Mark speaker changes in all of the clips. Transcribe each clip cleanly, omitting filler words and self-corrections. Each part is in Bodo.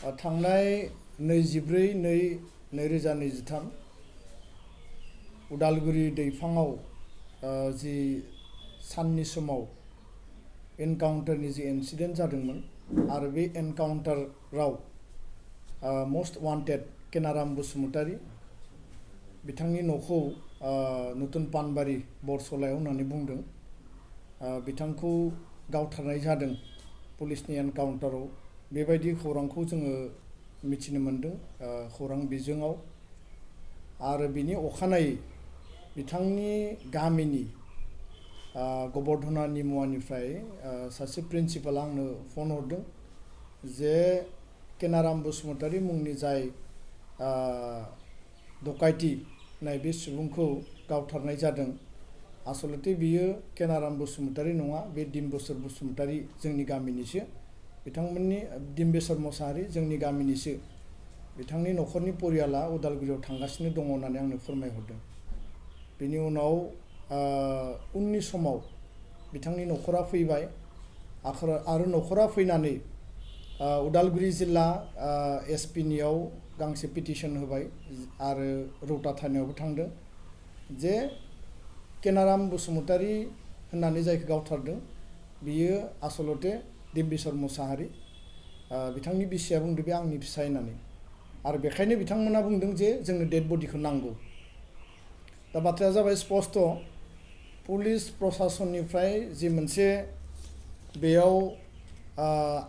Speaker 1: थांनाय 24/2/2023 उदालगुरि दैफाङाव जि साननि समाव एनकाउन्टारनि जि इन्सिडेन्ट जादोंमोन आरो बे एनकाउन्टाराव मोस्ट वान्टेड केनाराम बसुमतारी बिथांनि न'खौ नतुन पानबारि बरसलायाव होननानै बुंदों। बिथांखौ गावथारनाय जादों पुलिसनि एनकाउन्टाराव बेबायदि खौरांखौ जोङो मिथिनो मोनदों खौरां बिजोङाव। आरो बिनि अखानायै बिथांनि गामिनि गबर्धना निमुवानिफ्राय सासे प्रिन्सिपाला आंनो फन हरदों जे केनाराम बसुमतारी मुंनि जाय डकाइति नाय बे सुबुंखौ गावथारनाय जादों। आसलते बियो केनाराम बसुमतारी नङा, बे डिम्बेश्वर बसुमतारी जोंनि गामिनिसो, बिथांमोननि डिम्बेश्वर मोसाहारि जोंनि गामिनिसो। बिथांनि न'खरनि परियाला उदालगुरियाव थांगासिनो दङ होननानै आंनो फोरमायहरदों। बेनि उनाव उननि समाव बिथांनि न'खरा फैबाय आरो न'खरा फैनानै उदालगुरि जिल्ला एसपिनियाव गांसे पिटिशन होबाय आरो रौता थानायावबो थांदों जे केनाराम बसुमतारी होननानै जायखौ गावथारदों बियो आसलते डिम्बेश्वर मोसाहारि। बिथांनि बिसिया बुंदों बे आंनि फिसाय होननानै, आरो बेखायनो बिथांमोना बुंदों जे जोंनो डेड बडिखौ नांगौ। दा बाथ्राया जाबाय स्पष्ट, पुलिस प्रशासननिफ्राय जि मोनसे बेयाव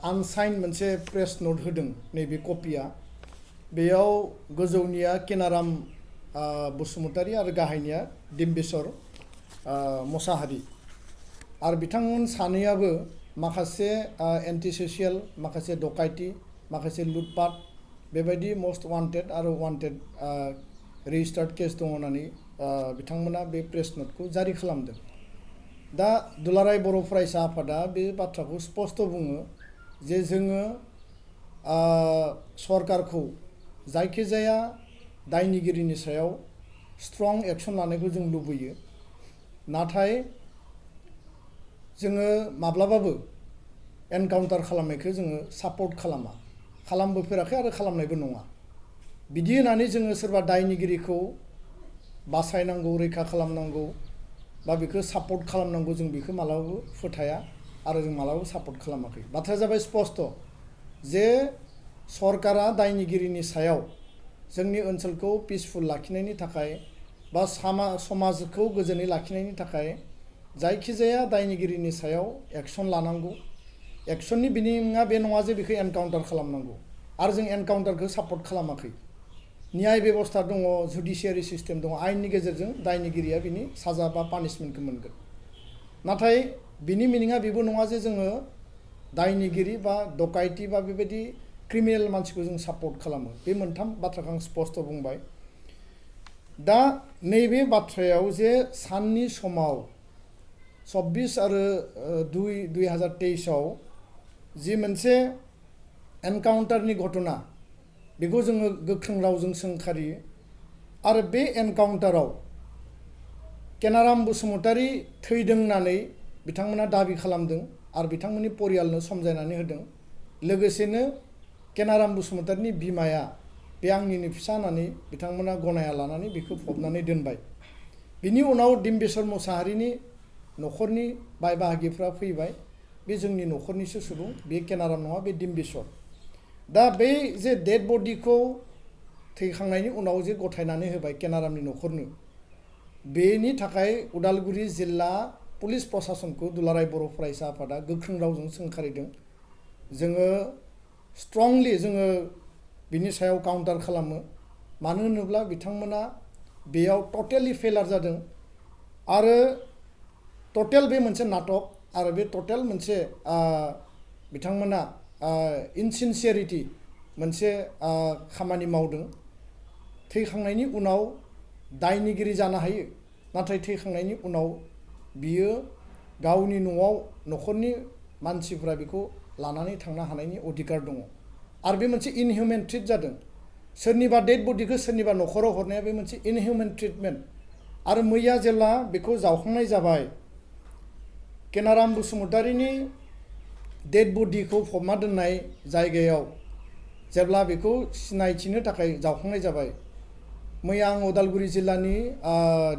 Speaker 1: आनसाइन मोनसे प्रेस नोट होदों, नैबे कपिया बेयाव गोजौनिया केनाराम बसुमतारी आरो गाहायनिया डिम्बेश्वर मोसाहारि। आरो बिथांमोन सानैयाबो माखासे एन्टि ससियेल, माखासे डकाइति, माखासे लुटपाट बेबायदि मोस्ट वान्टेड आरो वान्टेड रेजिस्टार्ड केस दङ होननानै बिथांमोना बे प्रेस नोटखौ जारि खालामदों। दा दुलाराय बर' फरायसा आफादा बे बाथ्राखौ स्पष्ट बुङो जे जोङो सरकारखौ जायखिजाया दायनिगिरिनि सायाव स्ट्रं एक्सन लानायखौ जों लुबैयो, नाथाय जोङो माब्लाबाबो एनकाउन्टार खालामनायखौ जोङो सापर्ट खालामबोफेराखै आरो खालामनायबो नङा। बिदि होननानै जोङो सोरबा दायनिगिरिखौ बासायनांगौ, रैखा खालामनांगौ बा बेखौ सापर्ट खालामनांगौ, जों बेखौ मालाबाबो फोथाया आरो जों मालाबाबो सापर्ट खालामाखै। बाथ्राया जाबाय स्पष्ट जे सरकारा दायनिगिरिनि सायाव जोंनि ओनसोलखौ पिसफुल लाखिनायनि थाखाय बा समाजखौ गोजोनै लाखिनायनि थाखाय जायखिजाया दायनिगिरिनि सायाव एक्सन लानांगौ। एक्सननि बिनिङा बे नङा जे बेखौ एनकाउन्टार खालामनांगौ, आरो जों एनकाउन्टारखौ सापर्ट खालामाखै। न्याय बेबस्था दङ, जुडिसियारि सिस्टेम दङ, आयेननि गेजेरजों दायनिगिरिया बिनि साजा बा पानिशमेन्टखौ मोनगोन। नाथाय बिनि मिनिङा बेबो नङा जे जोङो दायनिगिरि बा डकाइति बा बेबायदि क्रिमिनेल मानसिखौ जों सापर्ट खालामो। बे मोनथाम बाथ्राखौ आं स्पष्ट बुंबाय। दा नैबे बाथ्रायाव जे साननि समाव 24 आरो 2/2023 जि मोनसे एनकाउन्टारनि घटना, बेखौ जोङो गोख्रों रावजों सोंखारियो। आरो बे एनकाउन्टाराव केनाराम बसुमतारी थैदों होननानै बिथांमोना दाबि खालामदों आरो बिथांमोननि परियालनो समजायनानै होदों। लोगोसेनो केनाराम बसुमतारीनि बिमाया बे आंनिनो फिसा होननानै बिथांमोना गनाया लानानै बेखौ फबनानै दोनबाय। बिनि उनाव डिम्बेश्वर मोसाहारिनि न'खरनि बाय बाहागिफ्रा फैबाय, बे जोंनि न'खरनिसो सुबुं, बे केनाराम नङा, बे डिम्बेश्वर। दा बै जे डेड बडिखौ थैखांनायनि उनाव जे गथायनानै होबाय केनारामनि न'खरनो, बेनि थाखाय उदालगुरि जिल्ला पुलिस प्रशासनखौ दुलाराय बर' फरायसा आफादा गोख्रों रावजों सोंखारिदों। जोङो स्ट्रंलि जोङो बिनि सायाव काउन्टार खालामो। मानो होनोब्ला बिथांमोना बेयाव टटेलि फेलार जादों आरो टटेल बे मोनसे नाटक आरो बे टटेल मोनसे बिथांमोना इनसिनसियारिटि मोनसे खामानि मावदों। थैखांनायनि उनाव दायनिगिरि जानो हायो, नाथाय थैखांनायनि उनाव बियो गावनि न'आव न'खरनि मानसिफ्रा बेखौ लानानै थांनो हानायनि अधिकार दङ। आरो बे मोनसे इनहिउमेन ट्रिट जादों। सोरनिबा डेड बडिखौ सोरनिबा न'खराव हरनाया बे मोनसे इनहिउमेन ट्रिटमेन्ट। आरो मैया जेब्ला बेखौ जावखांनाय जाबाय, केनाराम बसुमतारीनि डेड बडिखौ फबना दोननाय जायगायाव जेब्ला बेखौ सिनायथिनो थाखाय जावखांनाय जाबाय मैया आं उदालगुरि जिल्लानि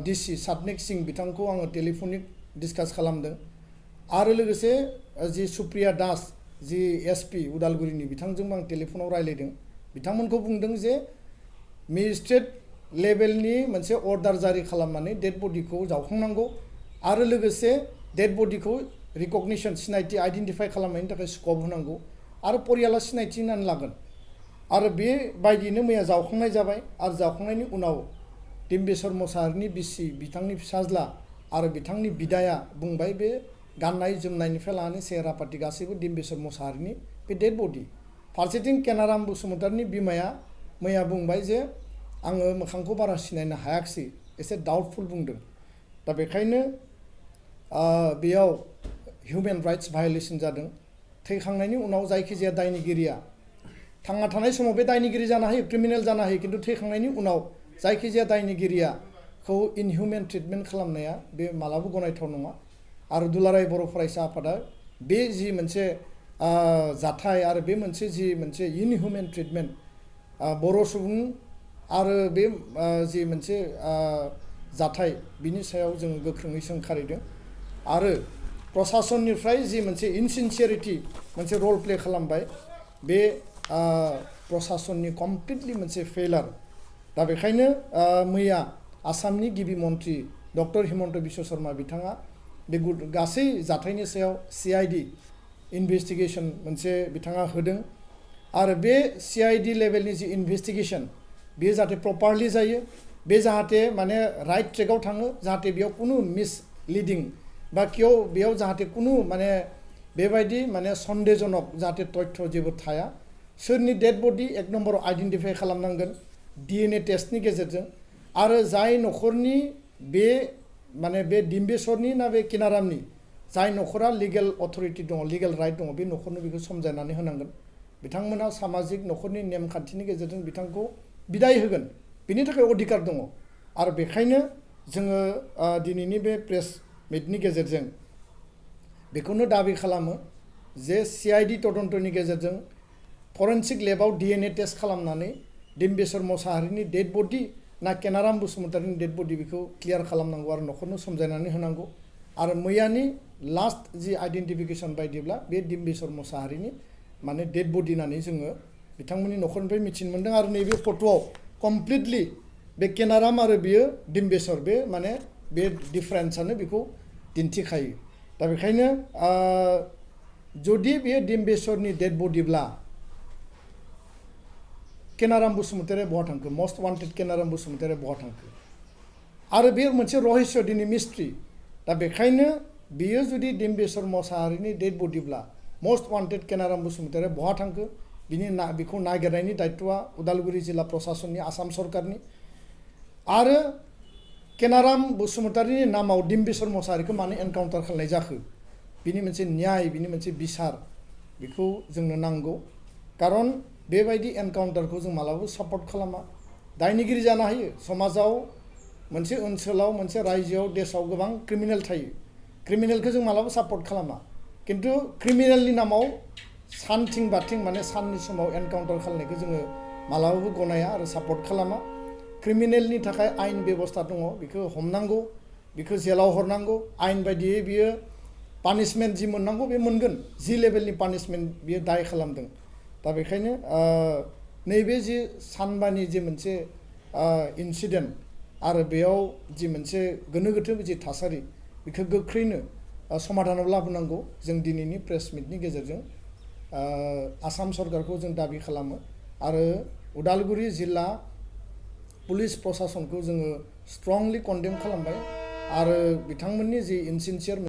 Speaker 1: डिसि सातनिक सिं बिथांखौ आङो टेलिफनिक डिसकास खालामदों आरो लोगोसे जि सुप्रिया दास जि एसपि उदालगुरिनि बिथांजोंबो आं टेलिफनाव रायलायदों बिथांमोनखौ बुंदों जे मेजिस्ट्रेट लेभेलनि मोनसे अर्डार जारि खालामनानै डेड बडिखौ जावखांनांगौ आरो लोगोसे डेड बडिखौ रिकगनिशन सिनायथि आइडेन्टिफाइ खालामनायनि थाखाय स्कप होनांगौ आरो परियाला सिनायथि होनानै लागोन आरो बेबायदिनो मैया जावखांनाय जाबाय आरो जावखांनायनि उनाव डिम्बेश्वर मोसाहारिनि बिसि बिथांनि फिसाज्ला आरो बिथांनि बिदाया बुंबाय बे गाननाय जोमनायनिफ्राय लानानै सेहेरा पाति गासैबो डिम्बेश्वर मोसाहारिनि बे डेड बडि फारसेथिं केनाराम बसुमतारिनि बिमाया मैया बुंबाय जे आङो मोखांखौ बारा सिनायनो हायाखिसै एसे डाउटफुल बुंदों दा बेखायनो बेयाव हिउमेन राइट्स भायलेसन जादों थैखांनायनि उनाव जायखिजाया दायनिगिरिया थांना थानाय समाव बे दायनिगिरि जानो हायो क्रिमिनेल जानो हायो किन्तु थैखांनायनि उनाव जायखिजाया दायनिगिरियाखौ इनहिउमेन ट्रिटमेन्ट खालामनाया बे मालाबा गनायथाव नङा आरो दुलाराय बर' फरायसा आफादा बे जि मोनसे जाथाय आरो बे मोनसे जि मोनसे इनहिउमेन ट्रिटमेन्ट बर' सुबुं आरो बे जि मोनसे जाथाय बिनि सायाव जोङो गोख्रोङै सोंखारिदों आरो प्रशासननिफ्राय जि मोनसे इनसिनसियारिटि मोनसे रल प्ले खालामबाय बे प्रशासननि कमप्लिटलि मोनसे फेलार दा बेखायनो मैया आसामनि गिबि मन्त्रि डक्टर हिमन्त बिश्व शर्मा बिथाङा बे गासै जाथायनि सायाव CID इनभेस्टिगेसन मोनसे बिथाङा होदों आरो बे CID लेभेलनि जि इनभेस्टिगेसन बेयो जाहाथे प्रपारलि जायो बे जाहाथे माने राइट ट्रेकआव थाङो जाहाथे बेयाव कुनु मिसलिडिं बा बेयाव जाहाथे कुनु माने बेबायदि माने सन्देहजनक जाहाथे तथ्य जेबो थाया सोरनि डेड बडि एक नम्बराव आइडेन्टिफाइ खालामनांगोन DNA टेस्टनि गेजेरजों आरो जाय नखरनि बे माने बे डिम्बेश्वरनि ना बे केनारामनि जाय नखरा लिगेल अथरिटि दङ लिगेल राइट दङ बे नखरनो बेखौ समजायनानै होनांगोन बिथांमोना सामाजिक नखरनि नेमखान्थिनि गेजेरजों बिथांखौ बिदाय होगोन बिनि थाखाय अधिकार दङ आरो बेखायनो जोङो दिनैनि बे प्रेस मिटनि गेजेरजों बेखौनो दाबि खालामो जे CID तदन्तनि गेजेरजों फरेन्सिक लेबाव DNA टेस्ट खालामनानै डिम्बेश्वर मोसाहारिनि डेड बडि ना केनाराम बसुमतारिनि डेड बडि बेखौ क्लियार खालामनांगौ आरो नखरनो समजायनानै होनांगौ आरो मैयानि लास्ट जि आइडेन्टिफिकेसन बायदिब्ला बे डिम्बेश्वर मोसाहारिनि माने डेड बडि होननानै जोङो बिथांमोननि नखरनिफ्राय मिथिनो मोन्दों आरो नैबे फट'आव कमप्लिटलि बे केनाराम आरो बियो डिम्बेश्वर बे माने बे डिफारेन्सआनो बेखौ दिन्थिखायो दा बेखायनो जुदि बेयो डिम्बेश्वरनि डेड बडिब्ला केनाराम बसुमतारिया बहा थांखो मस्ट वान्टेड केनाराम बसुमतारिया बहा थांखो आरो बे मोनसे रहस्य दिनै मिस्ट्रि दा बेखायनो बियो जुदि डिम्बेश्वर मोसाहारिनि डेड बडिब्ला मस्ट वान्टेड केनाराम बसुमतारिया बहा थांखो बेखौ नागिरनायनि दायित्वआ उदालगुरि जिल्ला प्रशासननि आसाम सरकारनि आरो केनाराम बसुमतारिनि नामाव डिम्बेश्वर मोसाहारिखौ मानो एनकाउन्टार खालामनाय जाखो बिनि मोनसे न्याय बिनि मोनसे बिसार बेखौ जोंनो नांगौ खारन बेबायदि एनकाउन्टारखौ जों मालाबाबो सापर्ट खालामा दायनिगिरि जानो हायो समाजाव मोनसे ओनसोलाव मोनसे रायजोआव देशआव गोबां क्रिमिनेल थायो क्रिमिनेलखौ जों मालाबाबो सापर्ट खालामा किन्तु क्रिमिनेलनि नामाव सानथिं बाथिं माने साननि समाव एनकाउन्टार खालामनायखौ जोङो मालाबाबो गनाया आरो सापर्ट खालामा क्रिमिनेलनि थाखाय आयेन बेबस्था दङ बेखौ हमनांगौ बेखौ जेलाव हरनांगौ आयेन बायदियै बियो पानिशमेन्ट जि मोननांगौ बे मोनगोन जि लेभेलनि पानिशमेन्ट बियो दाय खालामदों दा बेखायनो नैबे जि सानबानि जि मोनसे इन्सिडेन्ट आरो बेयाव जि मोनसे गोनो गोथो जि थासारि बेखौ गोख्रैनो समाधानाव लाबोनांगौ जों दिनैनि प्रेस मिटनि गेजेरजों आसाम सरकारखौ जों दाबि खालामो आरो उदालगुरि जिल्ला पुलिस प्रशासनखौ जोङो स्ट्रंलि कन्डेम खालामबाय आरो बिथांमोननि जि इनसिनसियार